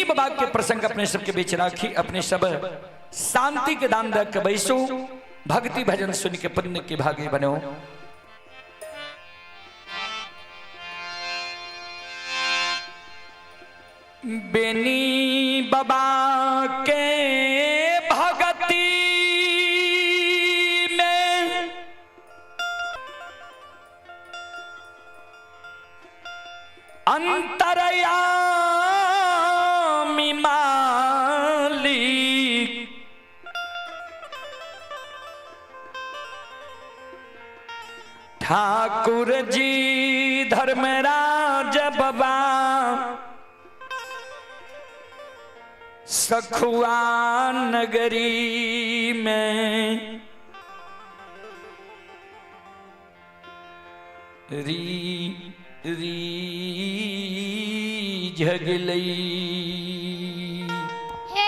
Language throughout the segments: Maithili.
बाबा के प्रसंग अपने सबके बीच राखी, अपने सब शांति के दान दे के बैसू, भक्ति भजन सुन के पुण्य के भागी बनो। बेनी बाबा के भक्ति में अंतरयामी मालिक, ठाकुर जी धर्मराज बाबा सखुआ नगरी में री री झगलई। हे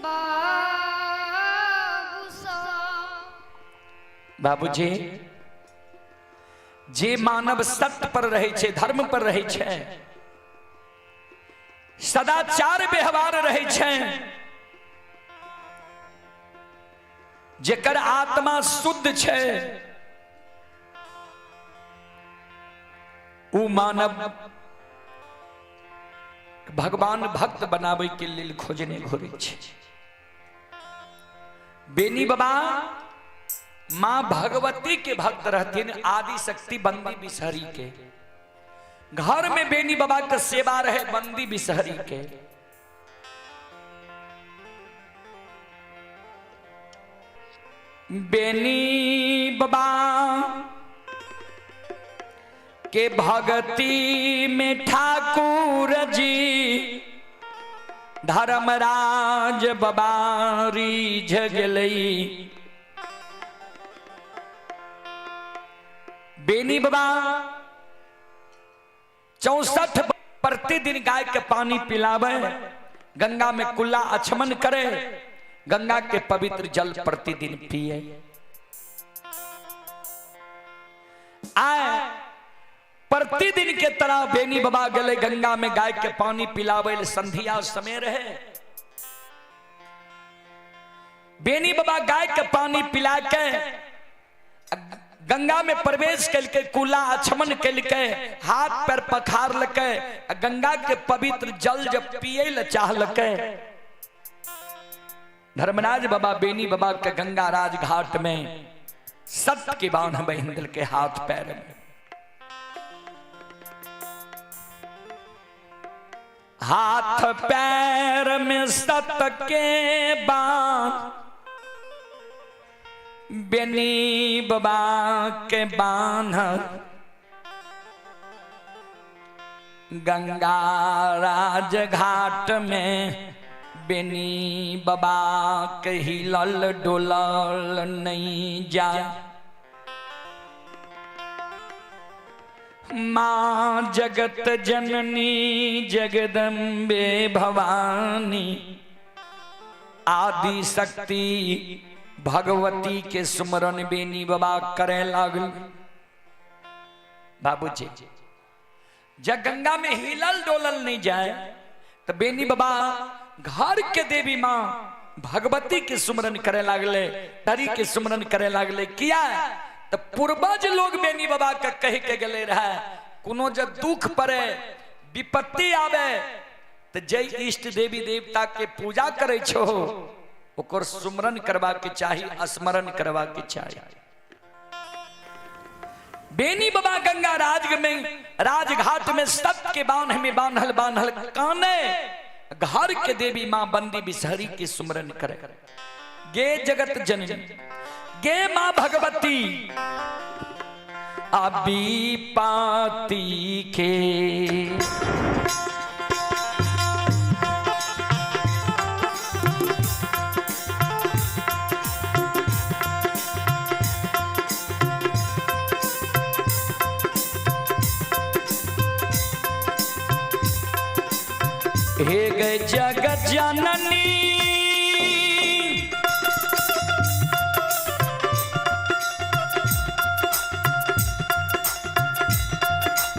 बाबू सा बाबूजी, जे मानव सत्य पर रहे छे, धर्म पर रहे छे, सदाचार व्यवहार रहे छे, जेकर आत्मा शुद्ध छे, उ मानव भगवान भक्त बनावे के लेल खोजने घुरे छे। बेनी बाबा मां भगवती के भक्त रहथिन, आदि शक्ति बंदी बिसहरी के घर में बेनी बाबा के सेवा रहे, बंदी बिसहरी के। बेनी बाबा के भक्ति में ठाकुर जी धर्मराज बाबा रिझ गेलई। बेनी बाबा 64 प्रतिदिन गाय के पानी पिलावे, गंगा में कुल्ला आचमन करे, गंगा के पवित्र जल प्रतिदिन पिए। आए प्रतिदिन के तरह बेनी बाबा गले गंगा में गाय के पानी पिलावे, संध्या समय रहे। बेनी बाबा गाय के पानी पिला के गंगा में प्रवेश करके कुला आचमन करके हाथ पैर पखार लके गंगा के पवित्र जल जब पिए ल चाहलके, धर्मराज बाबा बेनी बाबा के गंगा राज घाट में सत्य के बांध बहिंदल के हाथ पैर में। हाथ पैर में सत के बांध बेनी बाबा के बांध गंगा राज घाट में बेनी बाबा के हिलल डोलल नहीं जाए। माँ जगत जननी जगदम्बे भवानी आदि शक्ति भगवती के सुमरन बेनी बाबा करे लागल। बाबूजी, जब गंगा में हिलल डोलल नहीं जाए तो बेनी बाबा घर के देवी माँ भगवती के सुमरन करे लागले, तरी के सुमरन करे लागले। किया तो पूर्वज लोग बेनी बाबा के कह के गले रहे, कोनो जब दुख पड़े विपत्ति आवे तो जय इष्ट देवी देवता के पूजा करे छो ओकर सुमरन करवा के चाही, स्मरण करवा के चाही। बेनी बाबा गंगा राज में राजघाट में सत के बांध में बांधल बांधल काने घर के देवी मां बंदी बिसहरी के सुमरन करे। गे जगत जननी गे मां भगवती अभी पाती के हे गे जगत जननी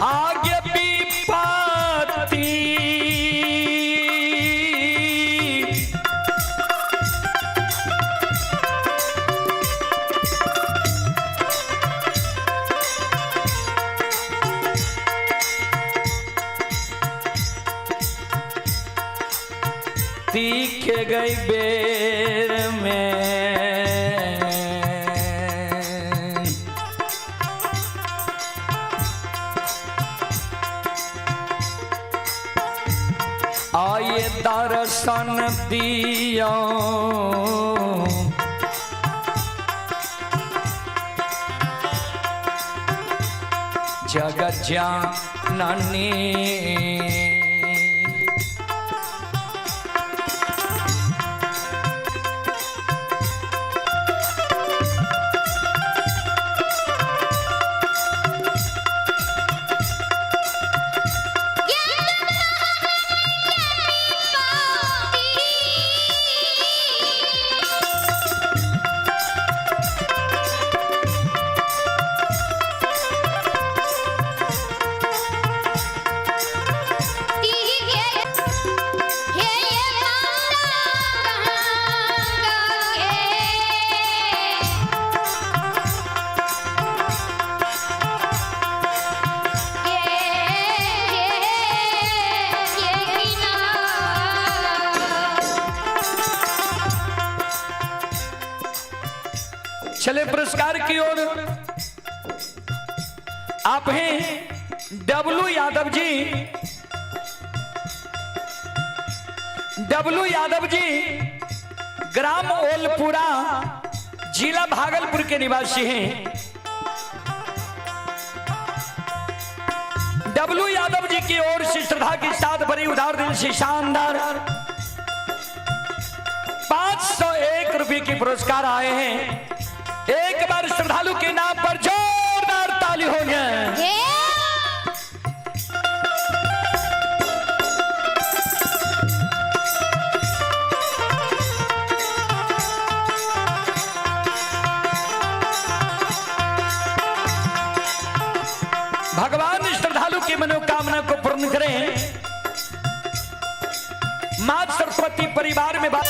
आगे विपत्ति तीखे गई बेर में। आए दर्शन दियो जगत जननी। चले पुरस्कार की ओर। आप हैं डब्लू यादव जी, डब्लू यादव जी ग्राम ओलपुरा जिला भागलपुर के निवासी हैं। डब्लू यादव जी की ओर से श्रद्धा के साथ बड़ी उदार दिल से शानदार 501 रुपए के पुरस्कार आए हैं। एक बार श्रद्धालु के नाम पर जोरदार ताली हो जाए। भगवान श्रद्धालु की मनोकामना को पूर्ण करें। मां सरस्वती परिवार में बात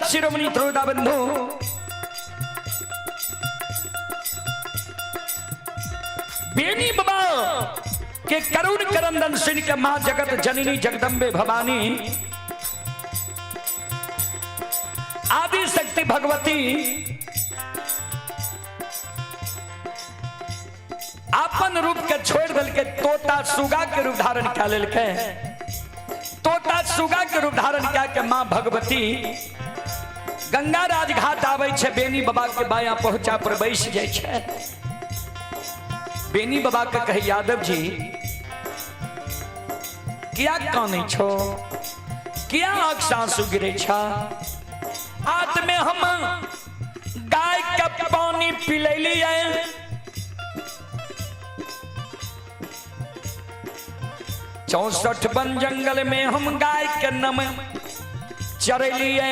शिरोमणि त्रोदा बंधु बेनी बाबा के करुण करंदन सुन के मां जगत जननी जगदम्बे भवानी आदि शक्ति भगवती अपन रूप के छोड़ दल के तोता सुगा के रूप धारण कर लेलकै। तोता सुगा के रूप धारण क्या के मां भगवती गंगा राज घाट आबै छै, बेनी बाबा के बाया पहुंचा पर बैस जाइ छै। बेनी बाबा के कहे यादव जी किया कानै छो, किया आंख से आंसू गिरे छा? हाथ में हम गाय के पानी पिलैलियै, 64 वन जंगल में हम गाय के नम चरलिए,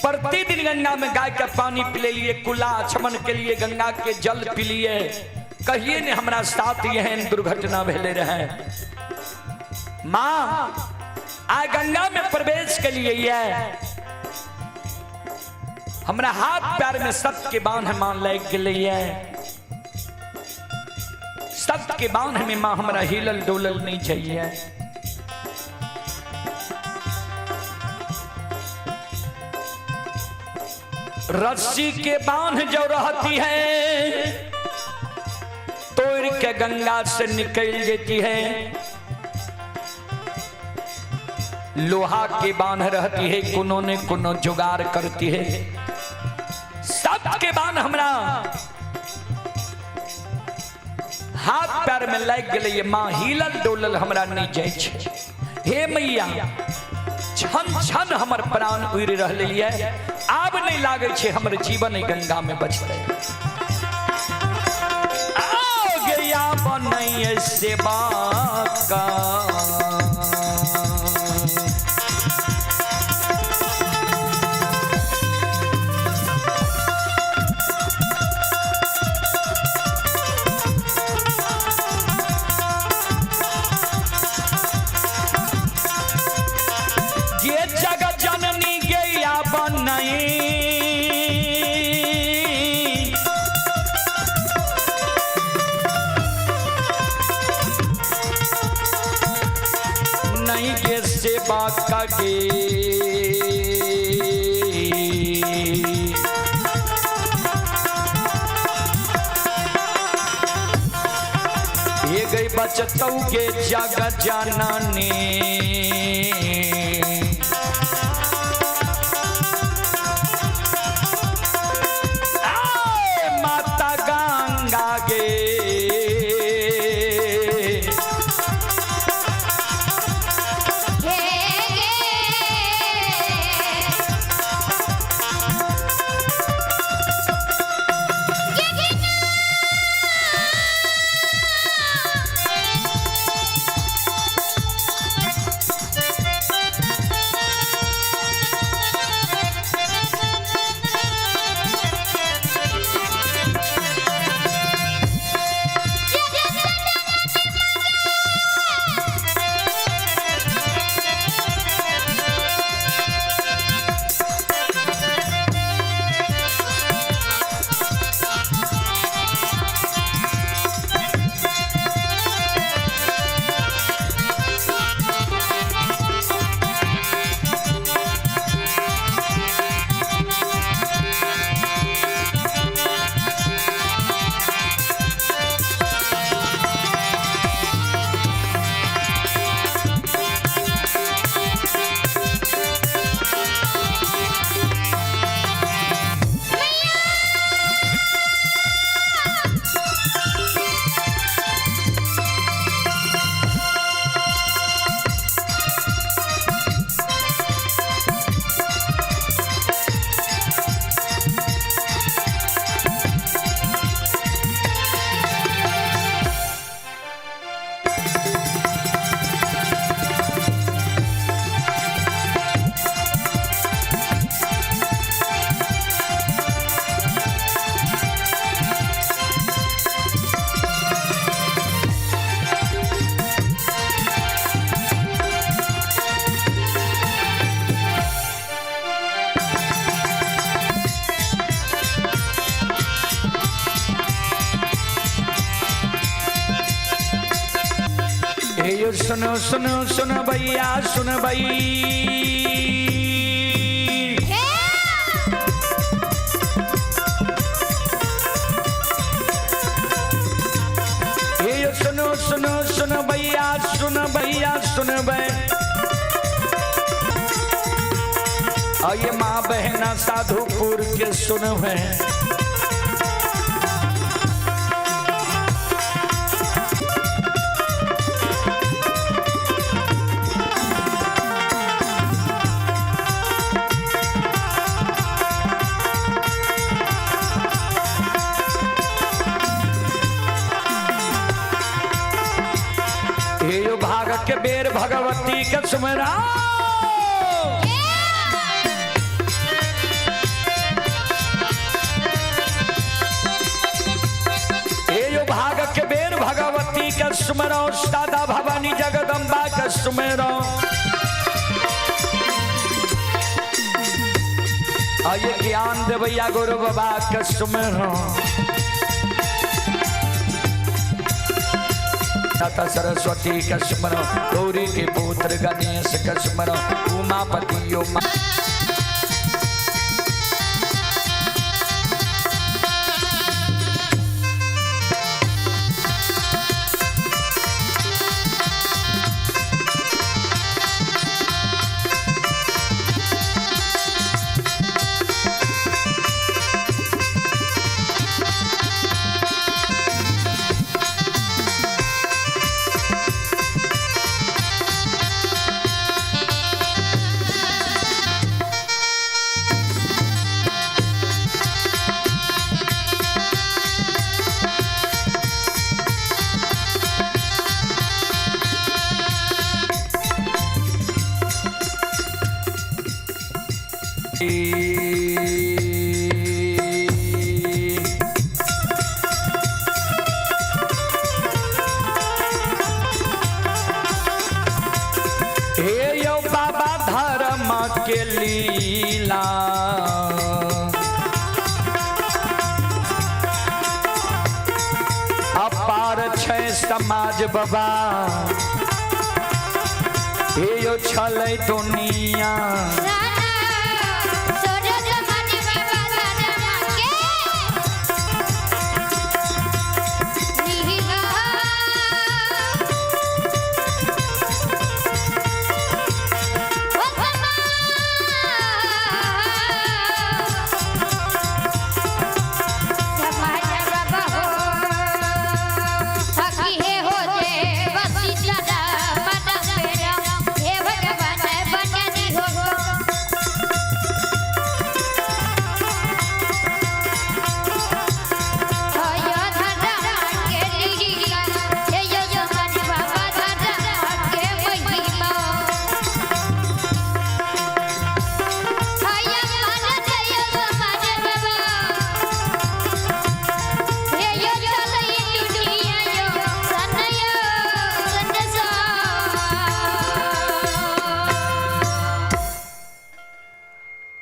प्रतिदिन गंगा में गाय के पानी पिलेलिए, कुला आचमन के लिए गंगा के जल पिलिए, कहिए ने हमरा साथ एहन दुर्घटना भेले रहे। मां आ गंगा में प्रवेश के लिए ये हमरा हाथ पैर में सत के बांध मां लागि गेलैया। सत के बांध में मां हमरा हिलल डोलल नहीं जाइए। रस्सी के बांध जो रहती है तोड़ के गंगा से निकल जाती है। लोहा के बांध रहती है, कोनो ने कोनो जुगाड़ करती है। सब के बांध हमरा हाथ पैर में लागि गेलै, मां हिलल डोलल हमरा नहीं जाइ छै। हे मैया, छन छन हमर प्राण उड़ि रहलै ये, आब नहीं लागै छै हमर जीवन एहि गंगा में बचतै। आओ गया बनैये सेवा का, ये जग जननी गया बनई, नहीं के सेवा का गे। ये गई बचतौ के जग जननी, माता गंगा गे। हे सुनो सुनो सुनो भैया सुन भई, हे सुनो सुनो सुनो भैया सुन भैया सुन भई। ये माँ बहना साधुपुर के सुन है। भाग के बेर भगवती के सुमरा, हे भाग के बेर भगवती के सुमरो, सादा भवानी जगदम्बा के सुमरो। आइए ज्ञान देवैया गुरु बाबा के सुमिरो। माता सरस्वती के सुमरो, गौरी के पुत्र गणेश के सुमरो, उमापति उमा। हे यो बाबा धर्म के लीला, अपार छै समाज बाबा, हे यो छलै दुनिया।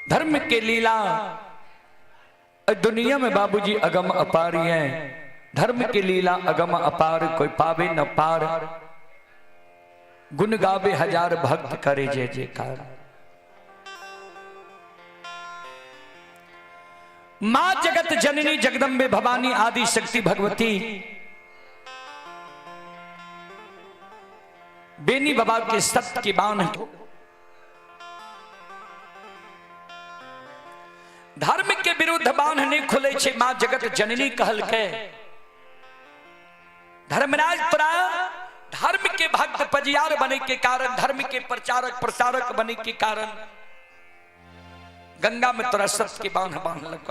धर्म के लीला दुनिया में बाबूजी अगम अपार है। धर्म के लीला अगम अपार, कोई पावे न पार, गुण गावे हजार भक्त करे जय जयकार। मां जगत जननी जगदम्बे भवानी आदि शक्ति भगवती बेनी बाबा के सत्य की बान है। धर्म के विरुद्ध बांध नहीं खुले छे मां जगत जननी कहल के। धर्मराज तोरा धर्म के भक्त पजियार बने के कारण, धर्म के प्रचारक प्रसारक बने के कारण गंगा में तोरा सत्य के बांध बांध लग।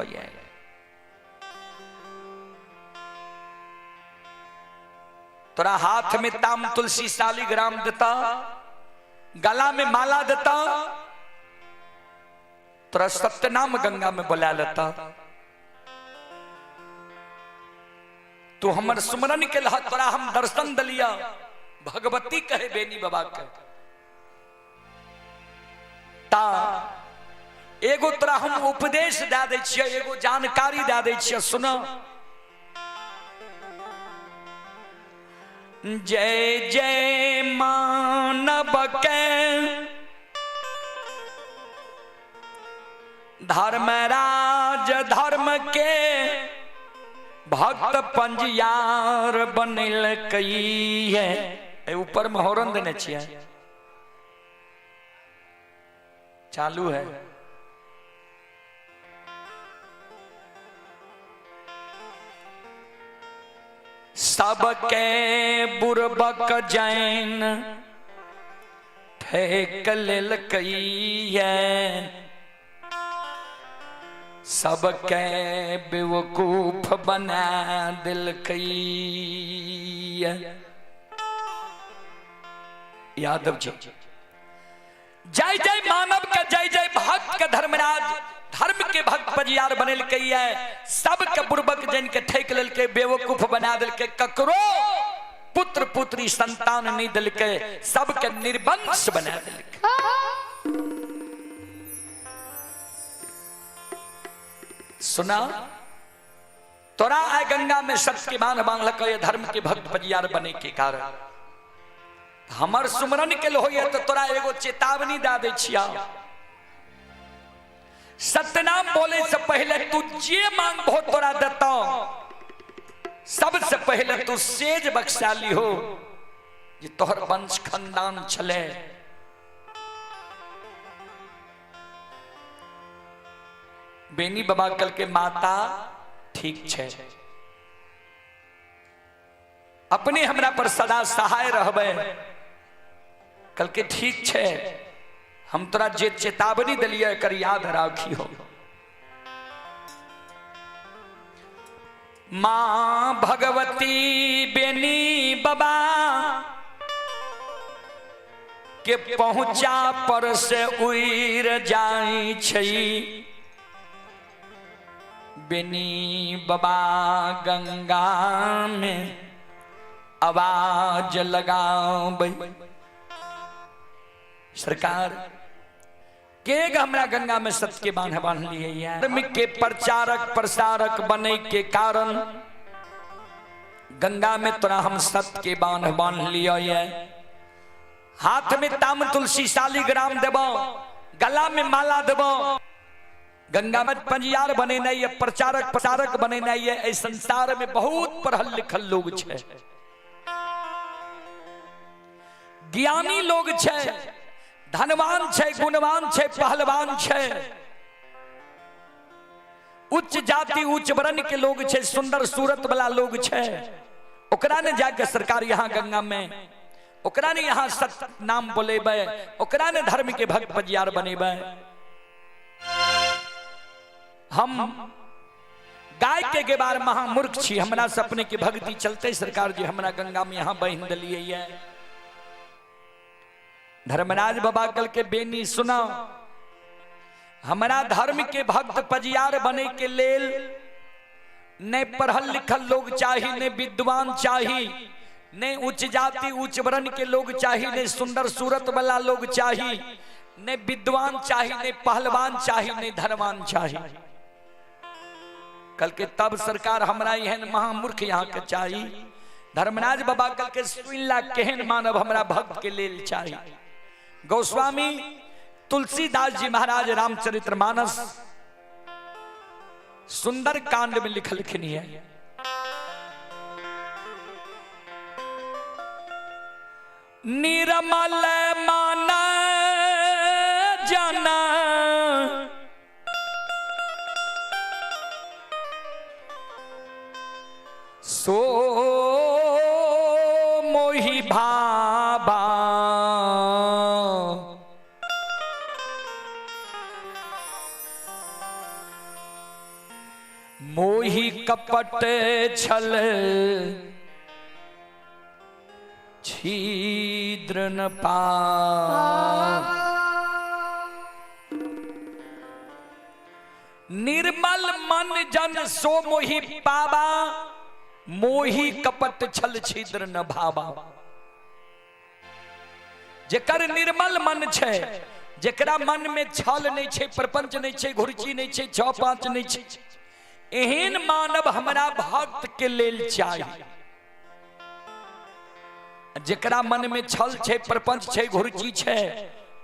तोरा हाथ में ताम तुलसी शालिग्राम देता, गला में माला देता, तोरा सत्य नाम गंगा में बोला लेता। तू हमर सुमरन के लहा तोरा हम दर्शन दलिया, भगवती कहे बेनी बाबा के। ता एगो तोरा हम उपदेश दे दै छियै, एगो जानकारी दे दै छियै, सुन। जय जय मानव के धर्मराज धर्म के भक्त पंजियार बनेलकै है। ऊपर में हॉर्न देने छियै, चालू है। सबके बुरबक जैन फेंक लेलकै है, सबके बेवकूफ बना दिलकै। यादव जी जय जय मानव का जय जय भक्त का धर्मराज धर्म के भक्त पजियार बनेलकै है, सबके बुरबक जैन के ठेक लेलकै, बेवकूफ बना दिलकै, ककरो पुत्र पुत्री संतान नहीं दिलकै, सबके निर्वंश बना दिलकै। सुना तोरा आय गंगा में सत्य के बांध बांधलक ये धर्म के भक्त पजियार बने के कारण हमर सुमरन के होइए तो तोरा एगो चेतावनी दे दै छिया। सत्यनाम बोले से पहले तू जे मांगबो तोरा देतौ, सबसे पहले तू सेज बख्शा लिहो जे तोहर वंश खानदान छले। बेनी बाबा कल के माता ठीक छे, अपने हमरा पर सदा सहाय रहबे। कल के ठीक छे, हम तोरा जे चेतावनी दिलिए कर याद राखी हो। मां भगवती बेनी बाबा के पहुंचा पर से उड़ जाई छई, बेनी बाबा गंगा में आवाज लगाबै। सरकार के हमरा गंगा में सत्य के बांध बांध लिए धर्म के प्रचारक प्रसारक बने के कारण गंगा में तोरा हम सत्य के बांध बांध लिए। हाथ में ताम तुलसी शालिग्राम देबो, गला में माला देबो, गंगा में पंजियार बने नहीं है, प्रचारक प्रसारक बने नहीं है। इस संसार में बहुत पढ़ल लिखल लोग छे, ज्ञानी लोग छे, धनवान छे, गुणवान छे, पहलवान छे, उच्च जाति उच्च वर्ण के लोग छे, सुंदर सूरत वाला लोग छे। ओकरा ने जाके सरकार यहाँ गंगा में ओकरा ने यहाँ सत्य नाम बोलेबे, ओकरा ने धर्म के भक्त पजियार बनेबे। हम गाय के गेबार महामूर्ख छी, हमरा सपने के भक्ति चलते सरकार जी हमरा गंगा में यहाँ बहन दिलिए। धर्मराज बाबा कल के बेनी सुना, हमरा धर्म के भक्त पजियार बने के लेल ने पढ़ल लिखल लोग चाही, ने विद्वान चाही, ने उच्च जाति उच्च वर्ण के लोग चाही, ने सुंदर सूरत वाला लोग चाही, ने विद्वान चाही, ने पहलवान चाही, ने धनवान चाही। कल के तब सरकार हमरा एहन महामूर्ख यहाँ के चाही। धर्मराज बाबा कल के सुन ला केहन मानव हमरा भक्त के लेल चाही। गोस्वामी तुलसीदास जी महाराज रामचरित्र मानस सुंदर कांड में लिखलखिन है। निर्मल माना जाना सो मोहि भाबा, मोहि कपट छल छिद्र न पा। निर्मल मन जन सो मोहि पाबा, मोहि कपट छल छिद्र न भाबा। जेकर निर्मल मन छे, जेकरा मन में छल नहीं छे, प्रपंच नहीं छे, घुरची नहीं छे, छह पांच नहीं छे, एहन मानव हमरा भक्त के लेल चाही। जेकरा मन में छल छे, प्रपंच छे, घुरची छे,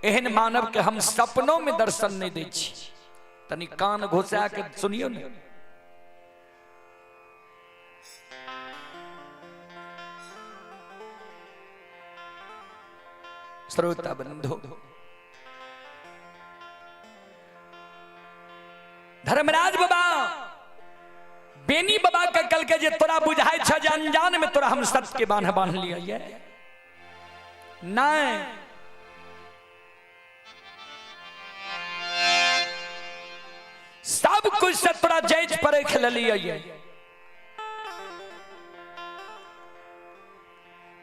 एहन मानव के हम सपनों में दर्शन नहीं दै छी। तनी कान घुसा के सुनियो ने। श्रोता बंधु, धर्मराज बाबा बेनी बाबा के कल के जे तोरा बुझाय छ जे अनजान में तोरा हम सत्य के बांध बांध लिया नहीं। सब कुछ से तोरा जायज परख लिया।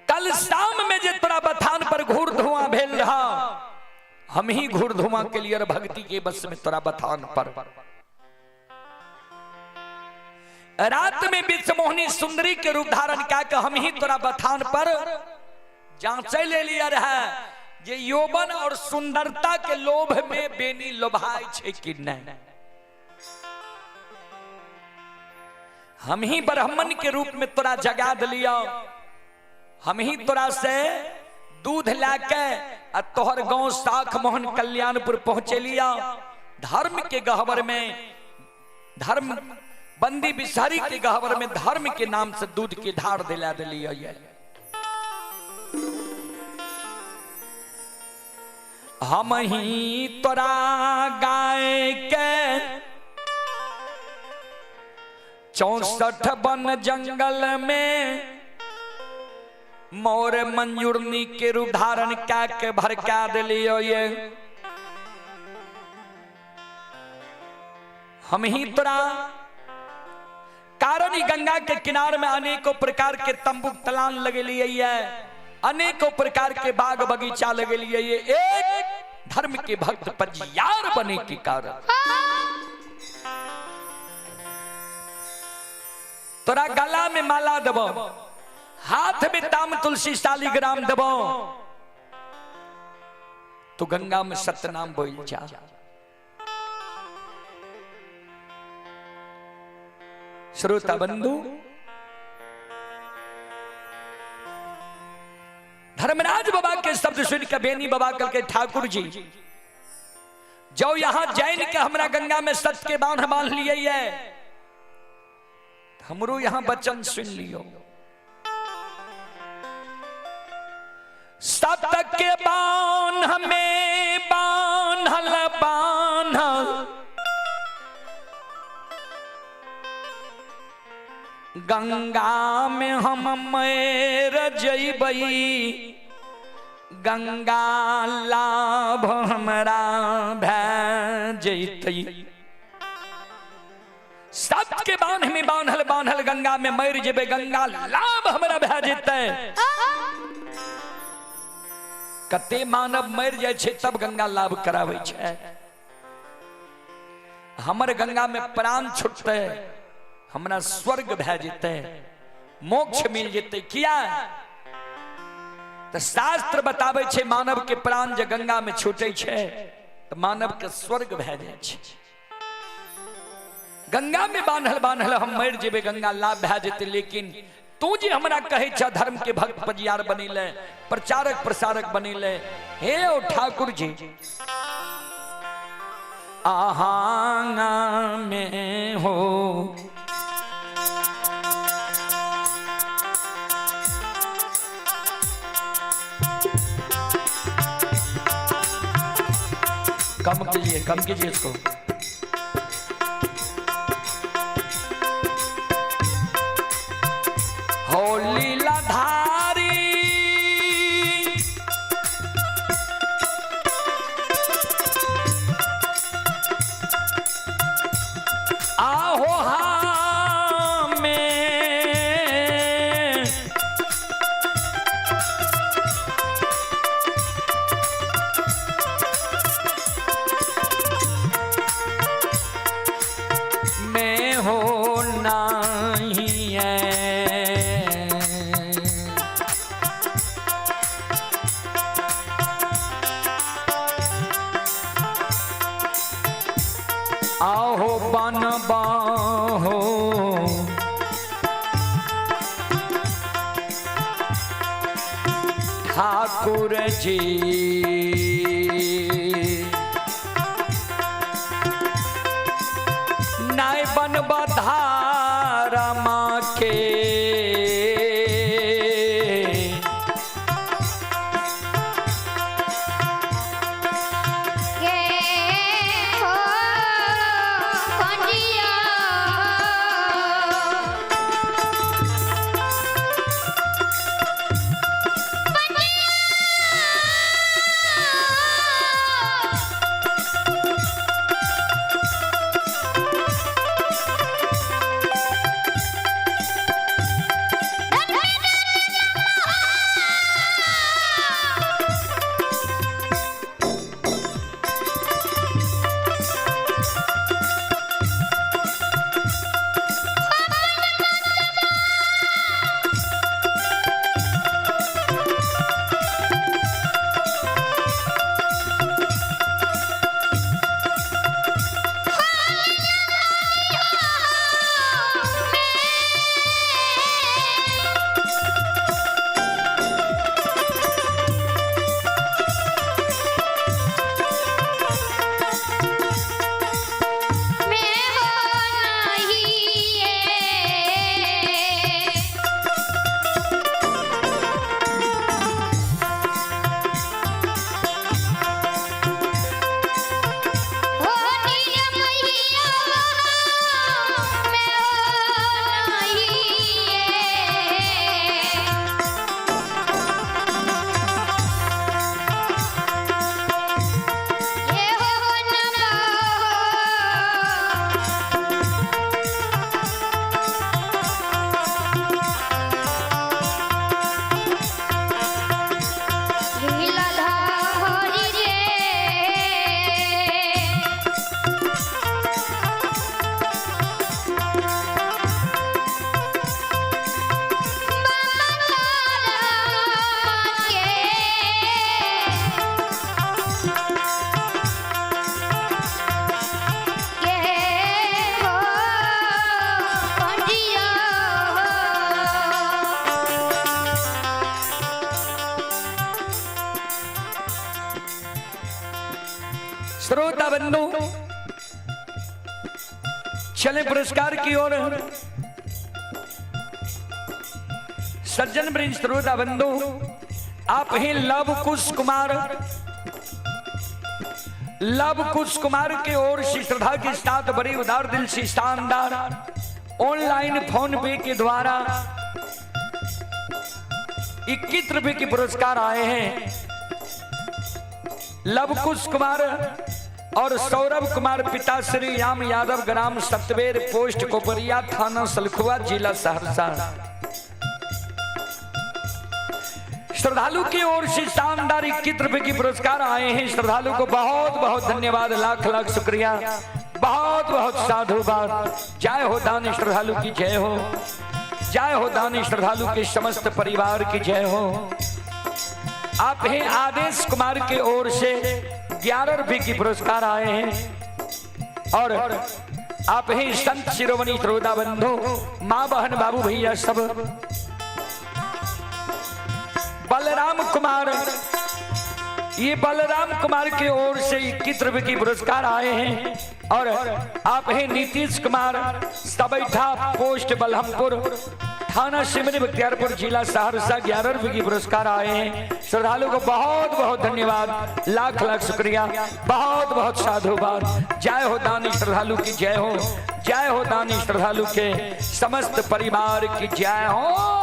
कल शाम में जे तोरा बथान पर घूर धुआं भेल रहा, हम ही घूर धुआं के लिए भक्ति के बस में तोरा बथान पर। रात में विश्वमोहिनी सुंदरी के रूप धारण क्या हम ही तोरा बथान पर जांच ले लिया रहा जे यौवन और सुंदरता के लोभ में बेनी लोभाई छे कि नहीं। हम ही ब्राह्मण के रूप में तोरा जगा दिलियो, हम ही तोरा से दूध लाके आ तोहर गांव साख मोहन कल्याणपुर पहुंचे लिया। धर्म के गहवर में, धर्म बंदी बिसारी के गहवर में धर्म के नाम से दूध के धार दिला दिलियो। ये हम ही तोरा गाय के 64 वन जंगल में मोर मंजुरनी के रूप धारण क्या के भरका दिलियो। ये हम ही तोरा कारण गंगा के किनार में अनेकों प्रकार के तंबू तलान लगे लिए है, अनेकों प्रकार के बाग बगीचा लगे लिए। एक धर्म के भक्त पजियार बने के कारण तोरा गला में माला दबो, हाथ में ताम तुलसी शालिग्राम दबो, तो गंगा में सतनाम बोल जा। श्रोता बंधु, धर्मराज बाबा के शब्द सुनकर बेनी बाबा कल के ठाकुर जी जो यहां जैन के हमरा गंगा में सत्य के बांध बांध लिए है, हमरो यहां वचन सुन लियो। सत के बांध हमें बांधल बांधल गंगा में हम मर जइबई, गंगा लाभ हमरा भै जइतई। सत के बांध में बांधल बांधल गंगा में मर जेबे, गंगा लाभ हमरा भै जइतै। कते मानव मर जाइ छै तब गंगा लाभ कराबै छै। हमर गंगा में प्राण छुटतै, हमरा स्वर्ग भै जेतै, मोक्ष मिल जेतै। किया? तो शास्त्र बताबै छै मानव के प्राण जे गंगा में छूटे छै तो मानव के स्वर्ग भै जाइ छै। गंगा में बान्हल बान्हल हम मर जेबै, गंगा लाभ भै जेतै। लेकिन तू जे हमरा कहै छ धर्म के भक्त पजियार बनेले, प्रचारक प्रसारक बनेले, हे ओ ठाकुर जी आहांगा में हो कम कीजिए, कम कीजिए इसको। हो लीलाधारी आहो हमें में हो नहीं है। आहो बन बाहो ठाकुर जी नाय बन बधारा माँ के बंधु, चले पुरस्कार की ओर। सज्जन वृंद श्रोता बंधु, आप ही लवकुश कुमार, लवकुश कुमार की ओर से श्रद्धा के साथ बड़ी उदार दिल से शानदार ऑनलाइन फोन पे के द्वारा 21 रुपए के पुरस्कार आए हैं। लवकुश कुमार और सौरभ कुमार, पिता श्री राम यादव, ग्राम सतवेर, पोस्ट कोपरिया, थाना सलखुआ, जिला सहरसा। श्रद्धालु की ओर से शानदार 21 रुपए की पुरस्कार आए हैं। श्रद्धालु को बहुत बहुत धन्यवाद, लाख लाख शुक्रिया, बहुत बहुत साधुवाद। जय हो दानी श्रद्धालु की जय हो, जय हो दानी श्रद्धालु के समस्त परिवार की जय हो। आप हैं आदेश कुमार की ओर से 11 रुपए की पुरस्कार आए हैं। और आप हैं संत शिरोमणि श्रोता बंधु, माँ बहन बाबू भैया सब, बलराम कुमार, ये बलराम कुमार की ओर से 21 रुपए की पुरस्कार आए हैं। और आप हैं नीतीश कुमार, सबैठा, पोस्ट बलहमपुर, थाना सिमरी बख्तियारपुर, जिला सहरसा, 11 रुपए की पुरस्कार आए हैं। श्रद्धालु को बहुत बहुत धन्यवाद, लाख लाख शुक्रिया, बहुत बहुत साधुवाद। जय हो दानी श्रद्धालु की जय हो, जय हो दानी श्रद्धालु के समस्त परिवार की जय हो।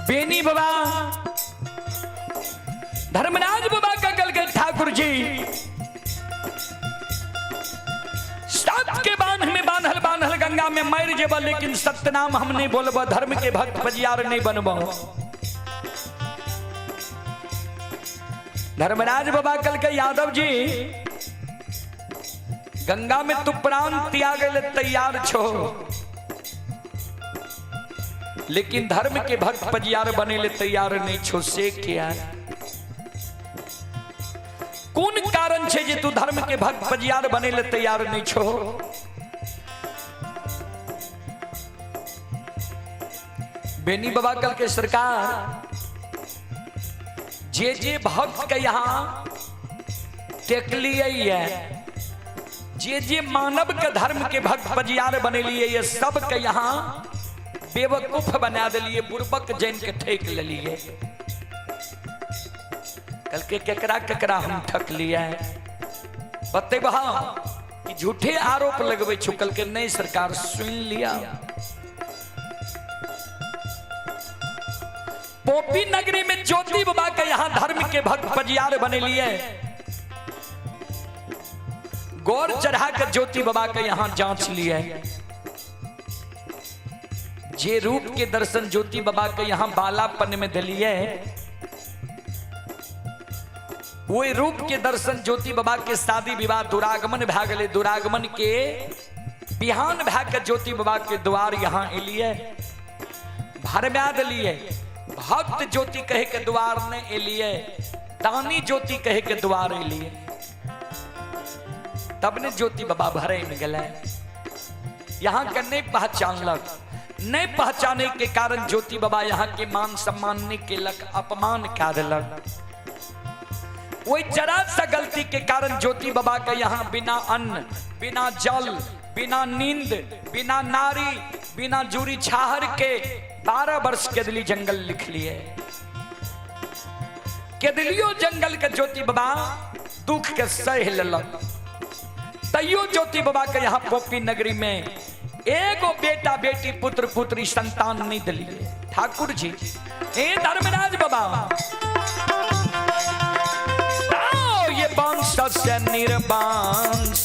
बेनी बाबा, धर्मराज बाबा का कल गए ठाकुर जी, सत के बांध में बांधल बांधल गंगा में मर जेब, लेकिन सत्य नाम हम नहीं बोलब, धर्म के भक्त पजियार नहीं बनब। धर्मराज बाबा कल के यादव जी, गंगा में तू प्राण त्याग ले तैयार छो, लेकिन धर्म के भक्त पजियार बने ले तैयार नहीं छो, से क्या कौन कारण छे जे तू धर्म के भक्त पजियार बने ले तैयार नहीं छो? बेनी बाबा कल के सरकार, जे जे भक्त के यहाँ टेकलिए है, जे जे मानव के धर्म के भक्त पजियार बने लिए, ये सब के यहाँ बेवकूफ बना दिलिए, बुरबक जैन के ठेक लिए। कल के केकरा केकरा हम ठक लिए बतेबा कि झूठे आरोप लगवे छु। कल के नहीं सरकार सुन लिया। पोपी नगरी में ज्योति बाबा के यहाँ धर्म के भक्त पजियार बने लिए, गौर चढ़ा कर ज्योति बाबा के यहाँ जांच लिए। जे रूप के दर्शन ज्योति बाबा के यहाँ बालापन में दिलिए, वही रूप के दर्शन ज्योति बाबा के शादी विवाह दुरागमन भै गेलै, दुरागमन के बिहान भै के ज्योति बाबा के द्वार यहाँ एलिए। भरमा दिलिए। भक्त ज्योति कहे के द्वार ने एलिए, दानी ज्योति कहे के द्वार एलिए, तब ने ज्योति बाबा भरे में गए। यहाँ के नहीं पहचानलक, नहीं पहचाने के कारण ज्योति बाबा यहाँ के मान सम्मान नहीं केलक, अपमान कह दिलक। वही जरा सा गलती के कारण ज्योति बाबा के यहाँ बिना अन्न, बिना जल, बिना नींद, बिना नारी, बिना जूरी छाहर के 12 वर्ष केदली जंगल लिख लिए। केदलियो जंगल के ज्योति बाबा दुख के सह लेलक, तैयो ज्योति बाबा के यहाँ पोपी नगरी में एगो बेटा बेटी पुत्र पुत्री संतान नहीं दिलिए। ठाकुर जी ए धर्मराज बाबा, आओ ये वंश से निर्वंश,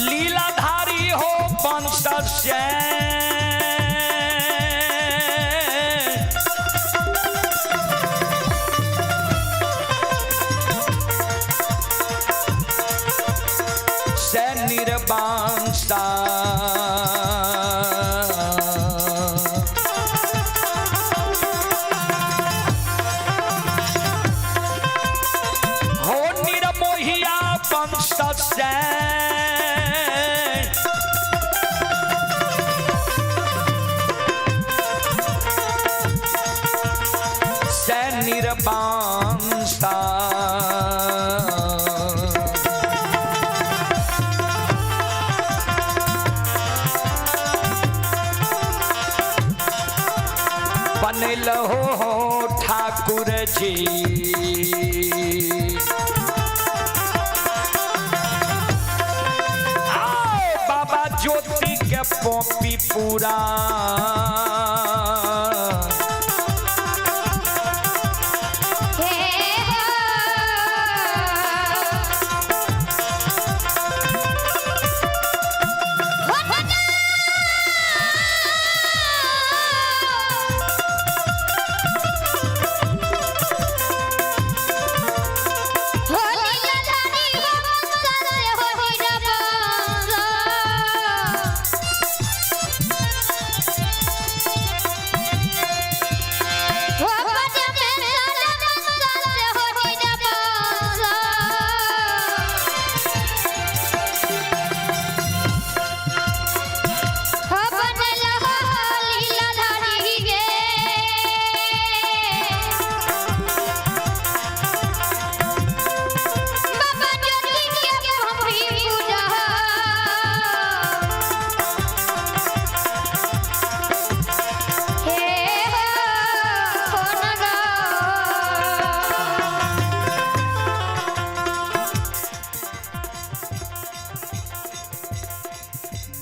लीलाधारी हो वंश से से निर्वंशा। हो निर्मोहिया वंश से से निर्वंशा। बनल हो ठाकुर जी, आओ बाबा ज्योति के पोपी पूरा,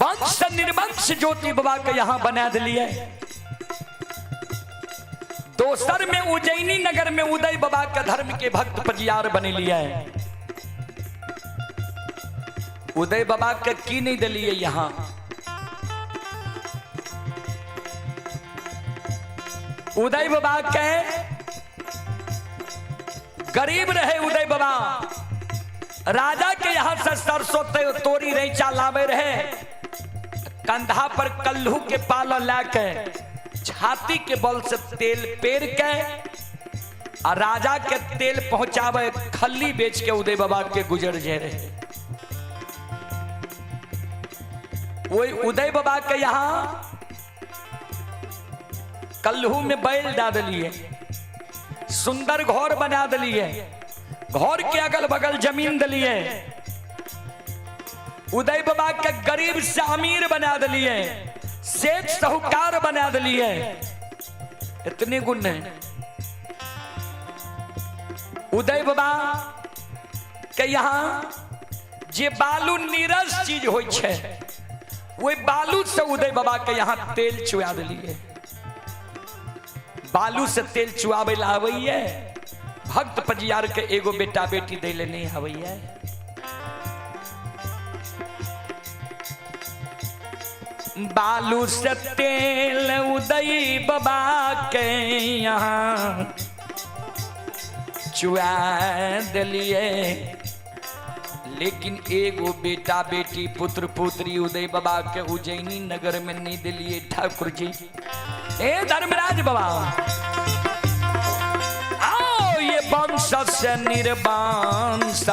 वंश निर्वंश ज्योति बाबा के यहां बना दिलिए। दोसर में उज्जैनी नगर में उदय बाबा के धर्म के भक्त पजियार बने लिए। उदय बाबा के की नहीं दिलिए यहां। उदय बाबा के गरीब रहे उदय बाबा, राजा के यहां से सरसों तोरी रैचा लावे रहे, कंधा पर कल्लू के पाला लाके छाती के बल से तेल पेर के और राजा के तेल पहुंचावे, खल्ली बेच के उदय बाबा के गुजर जे रहे। वही उदय बाबा के यहां कल्लू में बैल डाल दिलिए, सुंदर घर बना दिलिए, घर के अगल बगल जमीन दिलिए, उदय बाबा के गरीब से अमीर बना दिलिए, सेठ साहूकार बना दिलिए। इतने गुण है उदय बाबा के यहां। जे बालू नीरस चीज होई छे, वही बालू से उदय बाबा के यहां तेल चुआ दिलिए। बालू से तेल चुआवे ला आबैये, भक्त पजियार के एगो बेटा बेटी दै ले नहीं आबैये। बालू से तेल उदय बाबा के यहाँ चुआ दिलिए। लेकिन एगो बेटा बेटी पुत्र पुत्री उदय बाबा के उज्जैनी नगर में नहीं दिलिए ठाकुर जी। ए धर्मराज बाबा आओ, ये वंश से निर्वंश।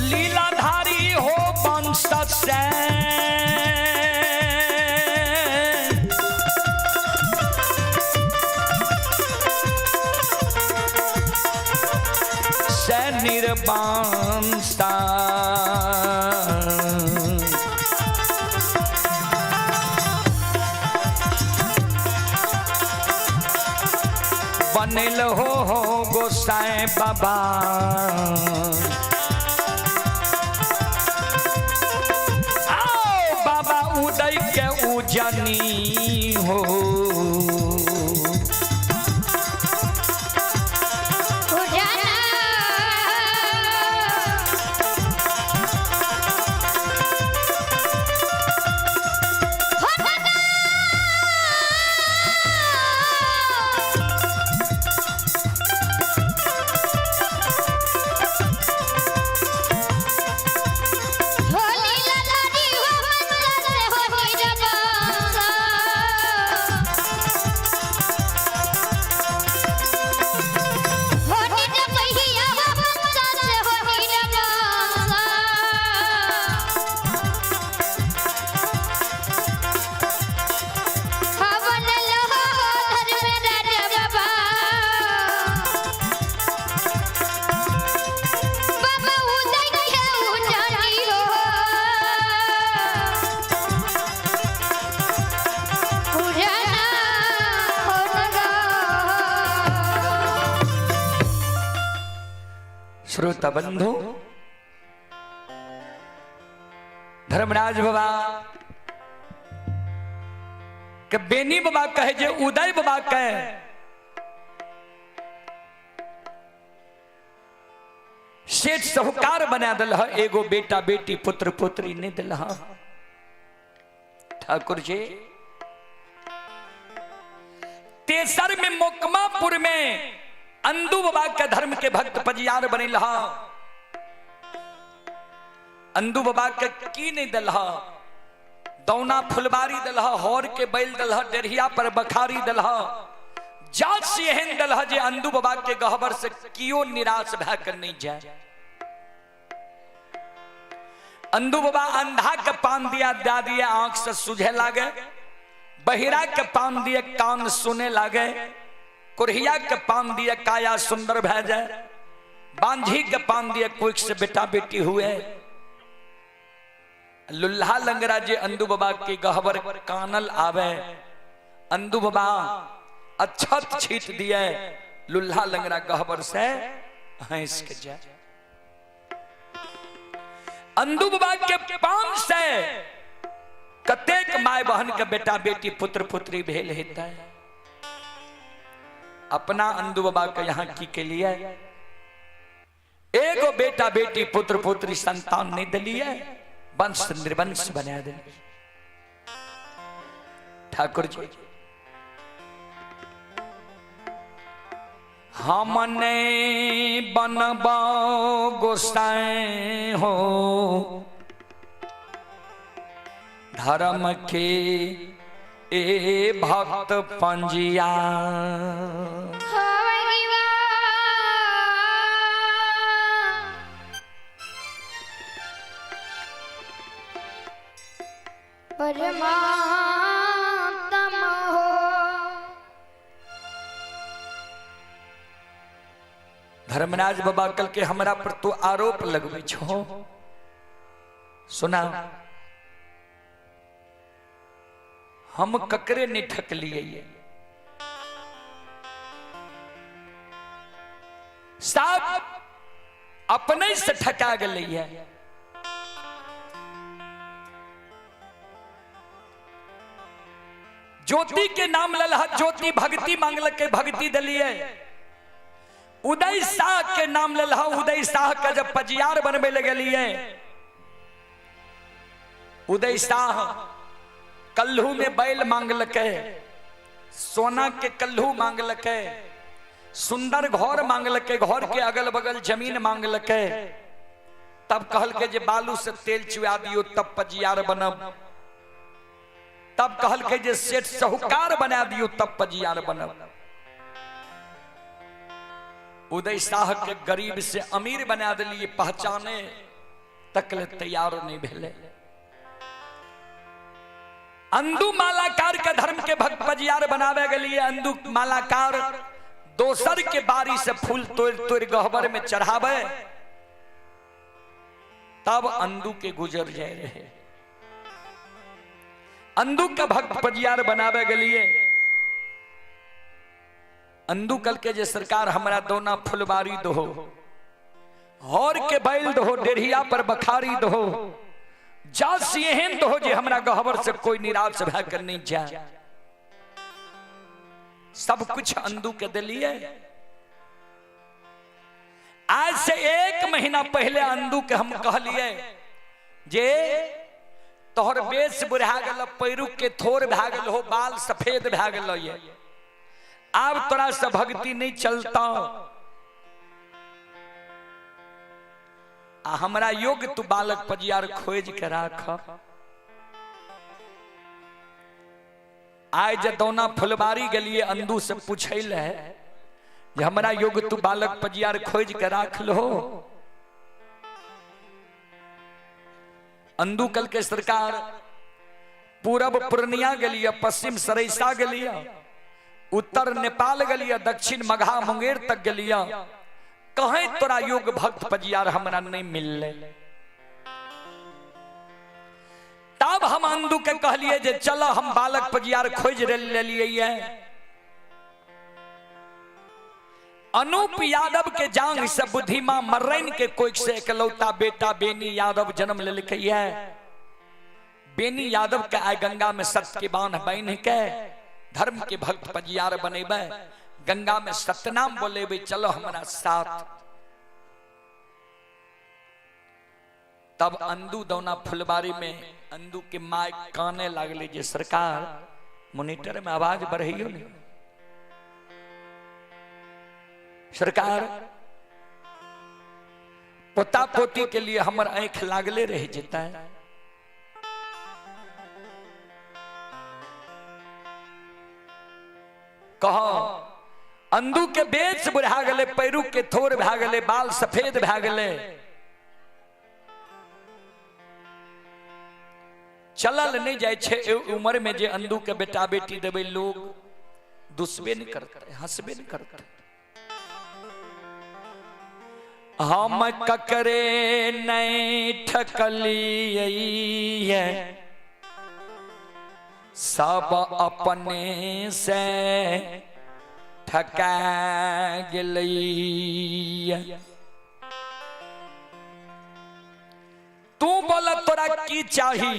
लीलाधारी हो वंश से से निर्वंश। बनल हो गोसाई बाबा। आओ बाबा उदय के उजनी हो। श्रोता बंधु, धर्मराज बाबा के बेनी बाबा कहे जे उदय बाबा कहे, सेठ साहूकार बना दिल है, एगो बेटा बेटी पुत्र पुत्री नहीं दिल। ठाकुर जी तेसर में मोकमापुर में अंदू बाबा के धर्म के भक्त पजियार बने। अंदू बाबा के की नहीं दिल, दौना फुलबारी दिल, हौर के बैल दिल, डेढ़िया पर बखारी दिल, जात से एहन दिल जे अंदू बाबा के गहबर से कियो निराश भय कर नहीं जाए। अंदू बाबा अंधा के पान दिया दा दिया आंख से सुझे लागे, बहिरा के पान दिए कान सुने लागे, कुरहिया के पान दिए काया सुंदर भय जाए, बांझी के पान दिए कोई से बेटा बेटी हुए। लुल्हा लंगरा जे अंदू बाबा के गहबर कानल आवे, अंदू बाबा अक्षत छीट दिए, लुल्हा लंगरा गहबर से हंस के जाए। अंदू बाबा के पान से कतेक my बहन के बेटा बेटी पुत्र पुत्री भेल हेतै। अपना अंदू बाबा के यहाँ की के लिए एगो बेटा बेटी पुत्र पुत्री संतान नहीं दिलिए, वंश निर्वंश बना दे। ठाकुर जी हमने बनबाओ गोसाई हो धर्म के ए भक्त पंजिया। परमात्मा हो। धर्मराज बाबा कल के हमरा पर तो आरोप लगबै छो, सुना हम ककरे नहीं ठकलिए। साहब अपने से ठका गए है। ज्योति के नाम ललह ज्योति भक्ति मांगलकै, भक्ति देलिए। उदय शाह के नाम ललह, उदय शाह के जब पजियार बनबे लगलिए, उदय शाह कल्हू में बैल मांगलकै, सोना के कल्हू मांगलकै, सुंदर घर मांगलकै, घर के अगल बगल जमीन मांगलकै। तब कहलकै जे बालू से तेल चुआ दियो तब पजियार बनब। तब कहलकै जे सेठ साहूकार बना दियो तब पजियार बनब। उदय शाह के गरीब से अमीर बना दिलिए, पहचाने तक ले तैयार नहीं भेले। अंदू मालाकार के धर्म के भक्त पजियार बनावे गेलिए। अंदू मालाकार दोसर के बारी से फूल तोड़ तोड़ गहबर में चढ़ावे, तब अंदू के गुजर जाए रहे। अंदू के भक्त पजियार बनावे गेलिए। अंदू कल के जे सरकार हमरा दोना फुलबारी दो, हर के बैल दो, डेढ़िया पर बखारी दो, जास एहन दो जे हमरा गहबर से कोई निराश भए के नहीं जाए। सब कुछ अंदू के दिलिए। आज से 1 महीना पहले अंदू के हम कहलिए जे तोहर बेस बुढ़ा गेल, पैरू के थोर भए गेल हो, बाल सफेद भए गेल, ये आब तोरा से भक्ति नहीं चलता, आ हमरा योग्य तू बालक पजियार खोज के राख। आइ जे दौना फुलबारी गेलिए, अंदू से पूछै ले जे हमरा योग्य तू बालक पजियार खोज के राख लो। अंदू कल के सरकार पूरब पूर्णिया गेलिए, पश्चिम सरैसा गेलिए, उत्तर नेपाल गेलिए, दक्षिण मघा मुंगेर तक गेलिए, कहीं तोरा योग्य भक्त पजियार हमरा नहीं मिलले। तब हम अंदू के कहलिए जे चलो हम बालक पजियार खोज लेलिए। अनूप यादव के जांग से बुद्धिमा मर्रैन के कोख से एकलौता बेटा बेनी यादव जन्म लेलकै। बेनी यादव के आइ गंगा में सत्य के बांध बान्हि के धर्म के भक्त पजियार बनेबै, गंगा में सतनाम बोलेबै, चलो हमरा साथ। तब अंदू दौना फुलबारी में अंदू के my काने लागले जे सरकार मोनिटर में आवाज बढ़ियो नहीं, सरकार पोता पोती के लिए हमर आंख लागले रह जेता है। कहो अंदू के बेच बुढ़ा गेले, पैरू के थोर भए गेले, बाल सफेद भए गेले, चलल नहीं जाय छै उम्र में जे अंदू के बेटा बेटी देबै लोग दुसबे नहीं करते, हंसबे नहीं करते। हम ककरे नहीं ठकलिए, सब अपने से ठका गेलिए। तू बोल तोरा की चाही,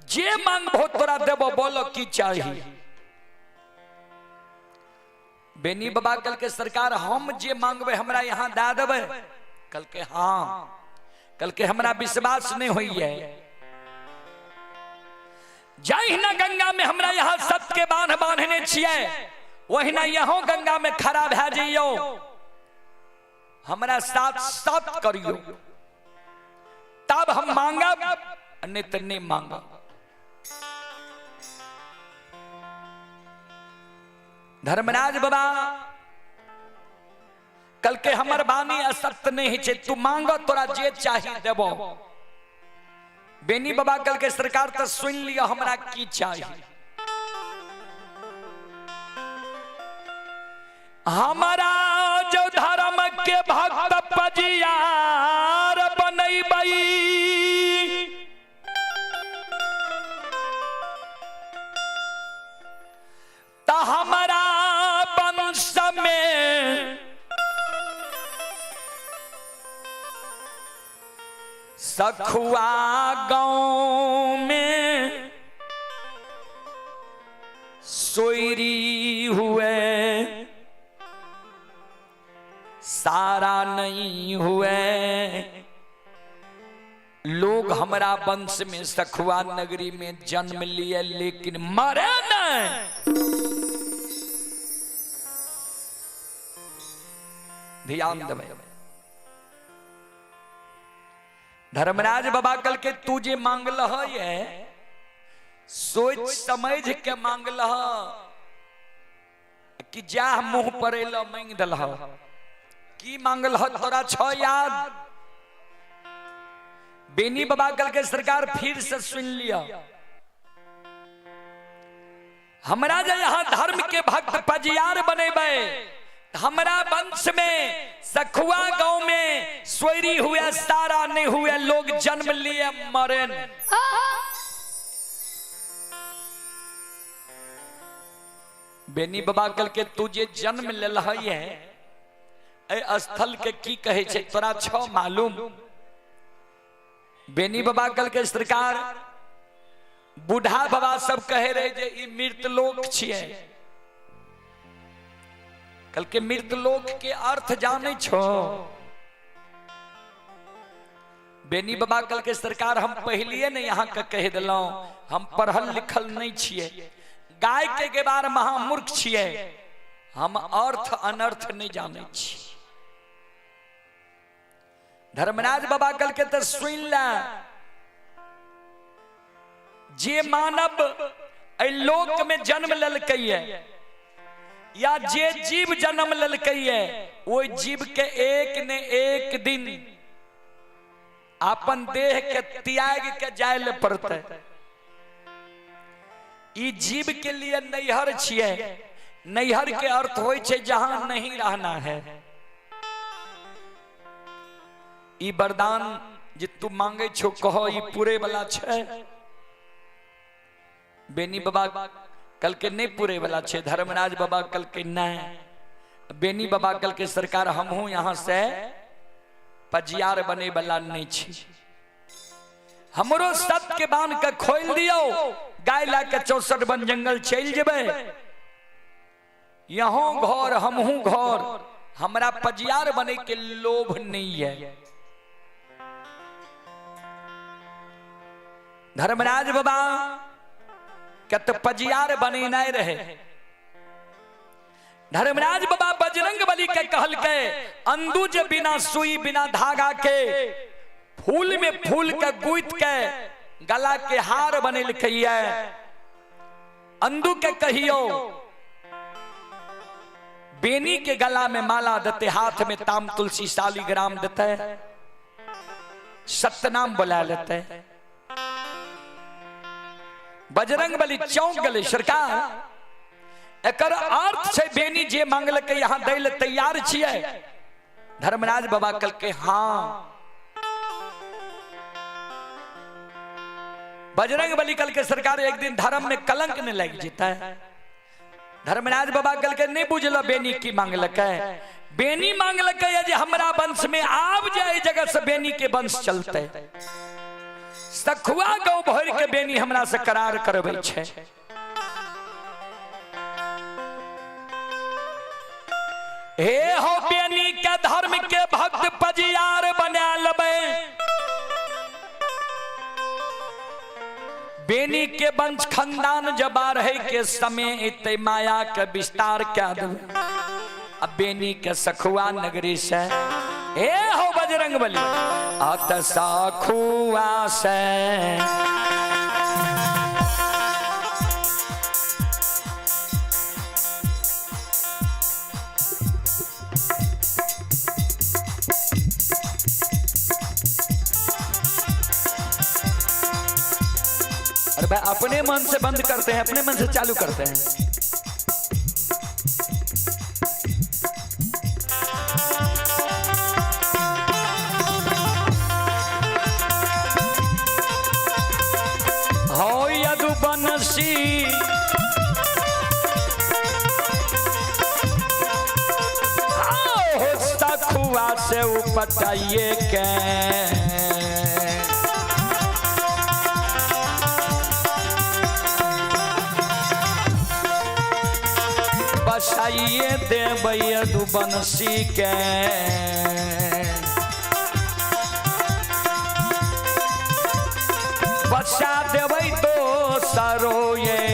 जे मांगबो तोरा देबो, बोलो की चाही। बेनी बाबा कल के सरकार हम जे मांगबे हमरा यहाँ दे देबै? कल के हाँ। कल के हमरा विश्वास नहीं होइए। जहिना गंगा में हमरा यहाँ सत्य के बांध बांधने छियै, वहिना यहाँ गंगा में खड़ा भए जइयो, हमरा साथ साथ करियो, तब हम मांगब, नहीं तो नहीं मांगब। धर्मराज बाबा कल के हमर बानी असत्य नहीं है, तू मांगो तोरा जे चाही देबो। बेनी बाबा कल के सरकार तो सुन लियो हमरा की चाही। हमारा जो धर्म के भक्त पजियार बनैबै, त हमारा वंश में सखुआ गांव में सोयरी हुए सारा नहीं हुए। लोग हमरा वंश में सखुआ नगरी में जन्म लिए लेकिन मरे नहीं। ध्यान देबै। धर्मराज बाबा कल के तू जे मांगल है सोच समझ के मांगल कि जा मुंह पर एल मांग दिल। की मांगल तोरा छ याद? बेनी बाबा कल के सरकार फिर से सुन लिया, हमरा जे यहाँ धर्म के भक्त पजियार बनेबै, हमरा वंश में सखुआ गांव में सोयरी हुए सारा नहीं हुए, लोग जन्म लिए मरे। बेनी बाबा कल के तू जे जन्म लेल है ए स्थल के की कहे छे तोरा छ मालूम? बेनी बाबा कल के सरकार बूढ़ा बाबा सब कहे रहे जे ई मृत लोक छिए। कल के मृत लोक के अर्थ जाने छो? बेनी बाबा कल के सरकार हम पहलिए ने यहाँ के कह दिलौं, हम पढ़ल लिखल नहीं छिए, गाय के गेबार महामूर्ख छिए, हम अर्थ अनर्थ नहीं जाने छी। धर्मराज बाबा कल के तो सुन ला, जे मानव एहि लोक में जन्म लेलकै या जे जीव जन्म लेलकै ओहि जीव के एक ने एक दिन अपन देह के त्याग के जाय ले पड़तै। ई जीव के लिए नैहर छिए। नैहर के अर्थ होइ छै जहां नहीं रहना है। ई वरदान जे तू मांगे छो कहो ई पूरे वाला छै? बेनी बाबा कल के नहीं पूरे वाला छे। धर्मराज बाबा कल के नहीं। बेनी बाबा कल के सरकार हमहू यहाँ से पजियार बने वाला नहीं छी, हमरो सत के बांध के खोल दियो, गाय ला के 64 वन जंगल चल जेबै, यहाँ घर हमहू घर, हमरा पजियार बने के लोभ नहीं है। धर्मराज बाबा के तो पजियार बने नहीं रहे। धर्मराज बाबा बजरंग बली के कहल के अंदू जे बिना सुई बिना धागा के फूल में फूल के गुथ के गला के हार बनेलकै, अंदू के कहियो बेनी के गला में माला देते, हाथ में ताम तुलसी शालिग्राम देते, सत्यनाम बुला लेते। बजरंग बली चौंक गए, सरकार एकर अर्थ छै बेनी जे मांगलकै यहाँ दै ले तैयार छियै? धर्मराज बाबा कहलकै हाँ। बजरंग बली कहलकै सरकार एक दिन धर्म में कलंक नहीं लग जेतै। धर्मराज बाबा कहलकै नहीं बुझल बेनी की मांगलकै? बेनी मांगलकै जे हमरा वंश में आब जाए जगह से बेनी के वंश चलते, सखुआ गौ भर के बेनी हमरा से करार करबै छै। हे हो बेनी के धर्म के भक्त पजियार बना लेबै, बेनी के वंश खानदान जब रहे के समय एते माया के विस्तार कह देबै। अब बेनी के सखुआ नगरी से हे हो बजरंग बली अत सखुआ से अरे भाई अपने मन से बंद करते हैं, अपने मन से चालू करते हैं। हो यदुवंशी हो सखुआ से उपटाइए के बसाइए देबै यदुवंशी के। बसा देबै दोसरो ये